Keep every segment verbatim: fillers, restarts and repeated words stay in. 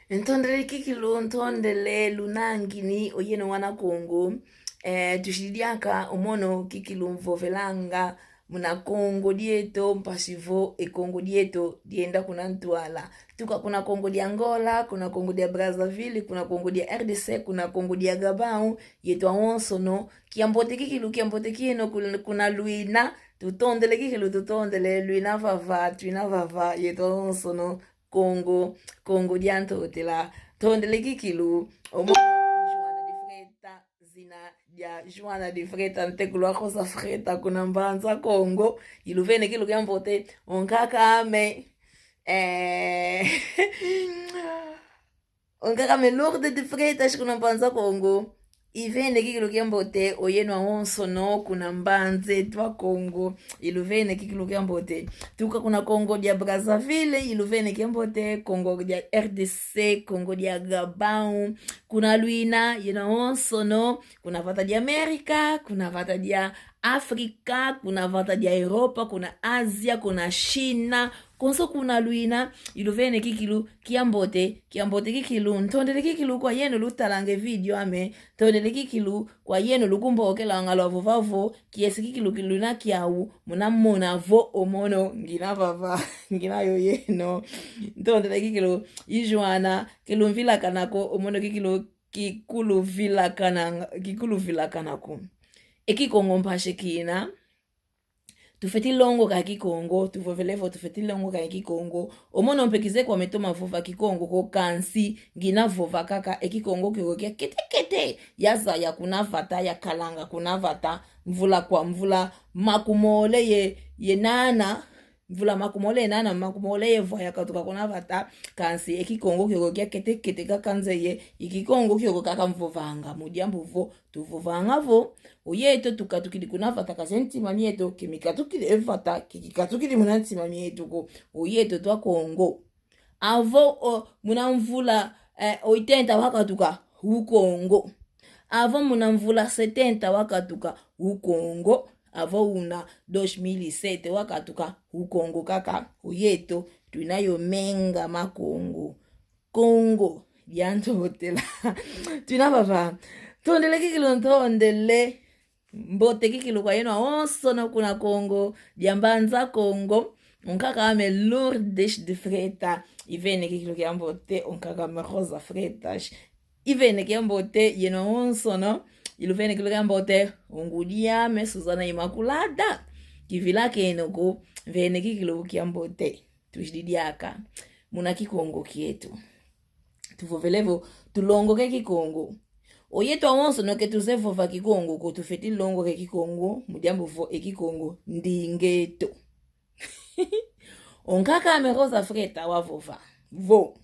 Ntondele kikilu, ntondele lunangini, oyeno wana Kongo. Eh, tushidi diaka omono kikilu mvovelanga muna Kongo dieto, mpasi vo e Kongo dieto dienda kuna ntwala. Tuka kuna Kongo dia Angola, kuna Kongo dia Brazzaville, kuna Kongo dia R D C, kuna Kongo dia Gabão, yeto awonsono. Kiambote kikilu, kiambote kieno kuna, kuna lwina. Tutondele kikilu, tutondele lwina vava, twina vava, yeto awonsono. Kongo, Kongo dia Ntotela. Ntondele kikilu, omono Joana de Freitas, zina dia Joana de Freitas, ntekulu wa Rosa Freitas, kuna Mbanza Kongo. Iluvene kikilu kiambote, onkaka ame. Eh. Onkaka ame Lourdes de Freitas, kuna Mbanza Kongo. Ivene kikilu kiambote, oyeno awonsono kuna mbanza eto a Kongo. Iluvene kikilu kiambote. Tuka kuna Kongo dia Brazzaville, iluvene kiambote, Kongo dia R D C, Kongo dia Gabão. Kuna lwina, yeno awonsono, kuna vata dia América, kuna vata dia África, kuna vata dia Europa, kuna Ásia, kuna China, konso kuna lwina, iluvene kikilu kiambote, kiambote kikilu, ntondele kikilu kwa yeno lutalanga e video ame, ntondele kikilu kwa yeno lukumbokelanga lwavova vo, kiese kikilu kiluna kiau, muna mona vo omono, ngina vava, ngina yoyeno. Ntondele kikilu, i Joana, kilumvilakana ko, omono kikilu, kikuluvilakana, kikuluvilakana ko. E Kikongo mpasi kina, tufeti longoka Kikongo, tuvovele vo tufeti longoka Kikongo. Omono mpe kizeye kwame toma vova Kikongo ko, kansi ngina vova kaka e Kikongo kiokio kia kete kete, yazaya kuna vata, yakalanga kuna vata, mvula kwa mvula, makumole ye, ye nana, mvula makumole ye nana, makumole ye vwa yakatuka kuna vata, kansi e Kikongo kiokio kia kete kete kaka nzeye, i Kikongo kiokio kaka mvovanga, mu diambu vo, tuvovanga vo, oyeto tukatukidi kuna vata, kansi e ntima mieto, ke mikatukidi e vata, ke kikatukidi muna ntima mieto ko, oyeto twa Kongo. Avo, o, muna mvula, eh, oitenta wakatuka, u Kongo. Avo muna mvula setenta wakatuka, u Kongo. Avo una dois mil e sete wakatuka, u Kongo kaka, oyeto, twina yo menga ma Kongo. Kongo dia Ntotela. Twina vava. Ntondele kikilu, ntondele. Mbote kikilu kwa yeno awonsono kuna Kongo dia Mbanza Kongo. Onkaka ame Lourdes de Freitas. Ivene kikilu kiambote, onkaka ame Rosa Freitas. Ivene kiambote, yeno awonsono. Iluvene kikilu kiambote, o ngudi ame Susana Imaculada. Kivilakeno ko, vene kikilu kiambote. Tuzidi diaka muna Kikongo kieto. Tuvovele vo tulongoke Kikongo. Oyeto awonsono ke tuzeye vova Kikongo ko, tufeti longoke Kikongo, mu diambu vo e Kikongo ndinga eto. Onkaka ame Rosa Freitas wavova vo,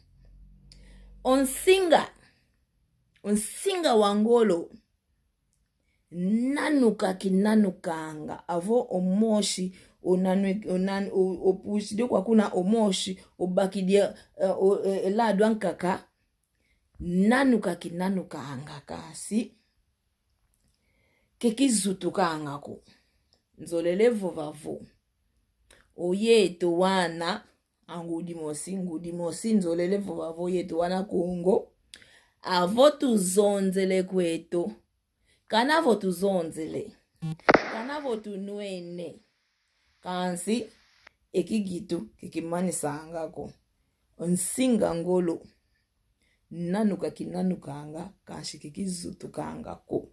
o nsinga, o nsinga wa ngolo, nanuka kinanukanga, avo o mosi, o nanu-, o nan-, o, o pusidi kwa kuna o mosi, o bakidi, eh, o, eh, ladu ankaka, nanuka kinanukanga, kansi ke kizutukanga ko. Nzolele vova vo, oyeto wana a ngudi mosi, ngudi mosi, nzolele vova vo yeto wana Kongo, avo tuzonzele kweto, kana vo tuzonzele, kana vo tunwene, kansi e kigitu ke kimanisanga ko. Nsinga ngolo, nanuka kinanukanga, kansi ke kizutukanga ko.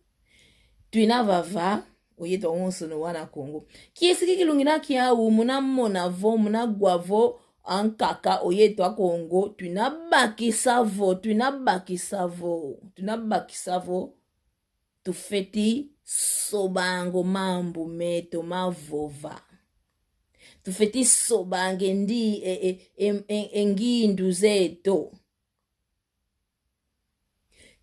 Twina vava, oyeto awonsono wana Kongo. Kiese kikilu ngina kiau, muna mona vo, muna wa vo, ankaka, oyeto a Kongo, twina bakisa vo, twina bakisa vo, twina bakisa vo. Tufeti sobanga o mambu meto mavova. Tufeti sobanga e ndi-, e, e, e, e, e ngindu zeto.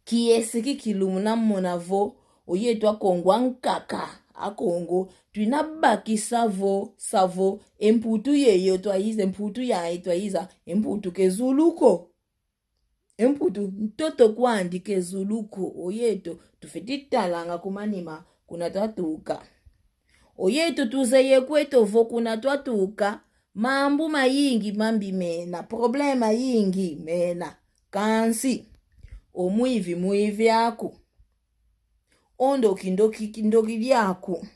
Kiese kikilu muna mona vo, oyeto a Kongo ankaka, a Kongo, twina bakisa vo, sa vo, e mputu yeyo twayiza, e mputu yayi twayiza, e mputu ke zulu ko. E mputu ntoto kwandi ke zulu ko, oyeto, tufeti talanga ku manima, kuna twatuka. Oyeto tuzeye kweto vo kuna twatuka, Mambu mayingi mambi mena, problema yingi mena. Kansi, o mwivi mwivi aku, o ndoki ndoki ndoki diaku,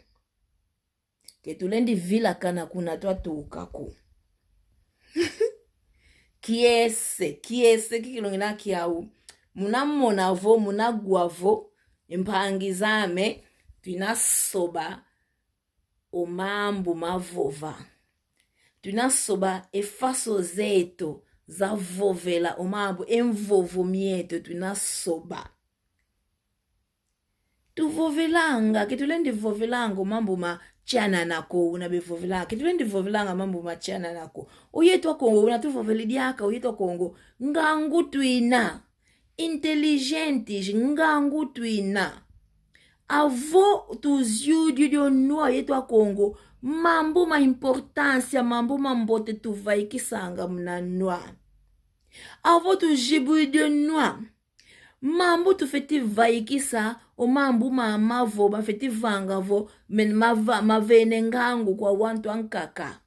ke tulendi vilakana kuna twatuka ko. Kiese, kiese kikilongina kiau. Muna mona vo, muna wa vo, mpangi zame, twina soba o mambu mavova. Twina soba e faso zeto za vovela o mambu, e mvovo mieto twina soba. Tuvovelanga, ke tulendi vovelanga o mambu ma tianana ko, una bevovelanga. Ke tulendi vovelanga mambu ma tianana ko. Oyeto a Kongo, una tuvovele diaka, oyeto a Kongo. Ngangu twina. Inteligentes, ngangu twina. Avo tuziudi dio nwa, oyeto a Kongo, mambu ma importância, mambu mambote tuvaikisanga muna nwa. Avo tuzibudi dio nwa, mambu tufeti vaikisa, o mambu ma mavo mafeti vanga vo, men mava-, mavene ngangu kwa wantu ankaka.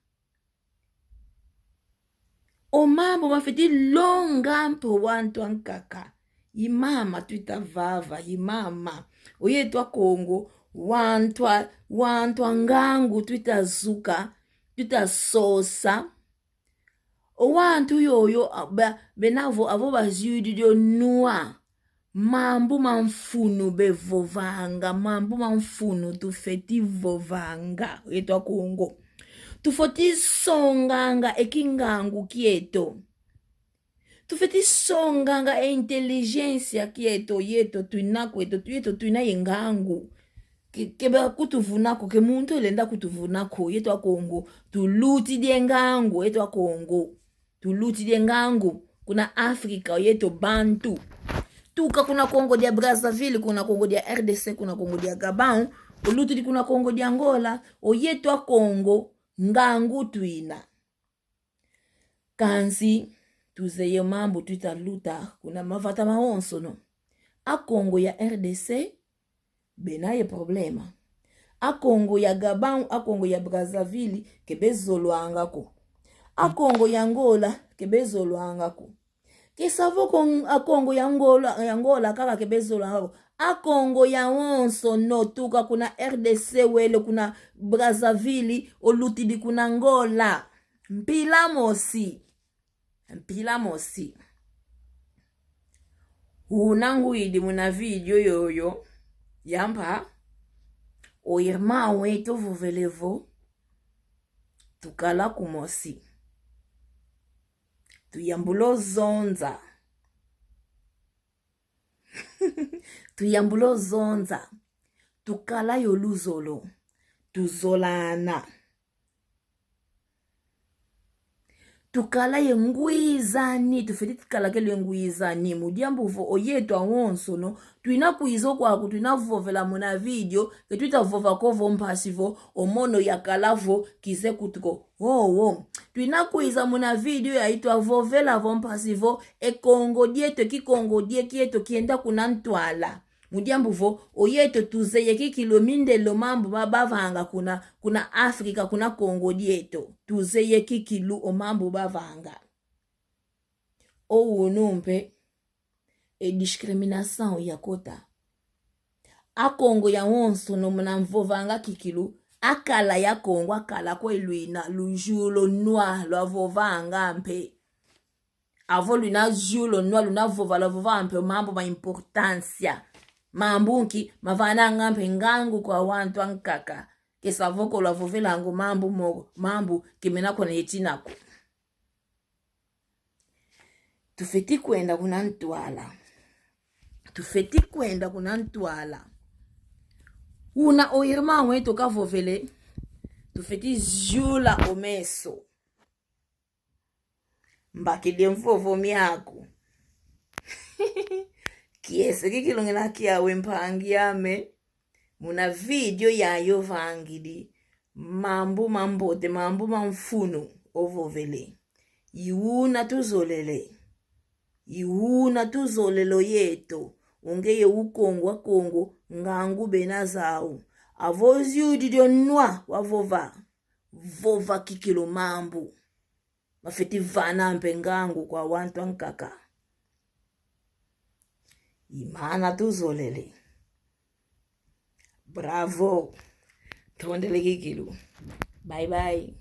O mambu mafeti longa mpe o wantu ankaka. I mama twita vava, i mama. Oyeto a Kongo, wantu a, wantu a ngangu twita zuka, twita sosa. O wantu yoyo, a, ba, bena vo, avo baziudi dio nwa. Mambu ma mfunu bevovanga, mambu ma mfunu tufeti vovanga, oyeto a Kongo. Tufeti songanga e kingangu kieto. Tufeti songanga e inteligência kieto, yeto twina kweto, yeto twina ye ngangu. Ke, ke bakutuvuna ko, ke muntu elenda kutuvuna ko, yeto a Kongo. Tulutidi e ngangu, yeto a Kongo. Tulutidi e ngangu kuna África, yeto bantu. Tuka kuna Kongo dia Brazzaville, kuna Kongo dia R D C, kuna Kongo dia Gabão, olutidi kuna Kongo dia Angola, oyeto a Kongo, ngangu twina. Kansi, tuzeye mambu twita luta kuna mavata mawonsono. A Kongo ya R D C, bena ye problema. A Kongo ya Gabão, a Kongo ya Brazzaville, ke bezolwanga ko. A Kongo ya Angola, ke bezolwanga ko. Ke sa vo Kon-, a Kongo ya Angola, ya Angola kaka ke bezolwanga ko. A Kongo yawonsono, tuka kuna R D C wele kuna Brazzaville, olutidi kuna Angola. Mpila mosi. Mpila mosi. Una ngwidi muna vídeo yoyo, yamba, o irmão eto ovovele vo, tukala kumosi. Tuyambula o zonza. Tuyambula o zonza. Tukala yo luzolo. Tuzolana. Tukala ye ngwizani, tufeti tukala kele ngwizani. Mu diambu vo oyeto awonsono, twina kwiza kwaku, twina vovela muna vídeo, ke twita vova ko vo mpasi vo, o mono yakala vo, kize kutu ko. Owo. Twina kwiza muna vídeo yayi twa vovela vo mpasi vo, e Kongo dieto, e Kikongo die kieto kienda kuna ntwala. Mu diambu vo, oyeto tuzeye kikilu o mindele o mambu ba-, bavanga kuna, kuna África, kuna Kongo dieto. Tuzeye kikilu o mambu bavanga. O unu mpe, e discriminação yakota. A Kongo yawonsono muna mvovanga kikilu, akala ya Kongo, akala kwe lwina, luziula o nwa, lwavovanga mpe. Avo lwina ziula o nwa, luna vova, lwavovanga mpe o mambu ma importância. Mambu nki, mavananga mpe ngangu kwa wantu ankaka. Ke sa vo ko lwavovelanga o mambu mo, mambu ke mena kona ye tina ko. Tufeti kwenda kuna ntwala. Tufeti kwenda kuna ntwala. Una o irmão eto kavovele. Tufeti ziula o meso. Mbakidi e mvovo miaku. Kiese kikilongela kiau e mpangi ame. Muna vídeo yayi ovangidi mambu mambote, mambu mamfunu ovovele. I una tuzolele. I una tuzolele oyeto. Ungeye u Kongo, a Kongo, ngangu bena zau. Avo ziudidi o nwa wavova. Vova kikilu mambu. Mafeti vana mpe ngangu kwa wantu ankaka. I mana tuzolele. Bravo. Tondele kikilu. Bye bye.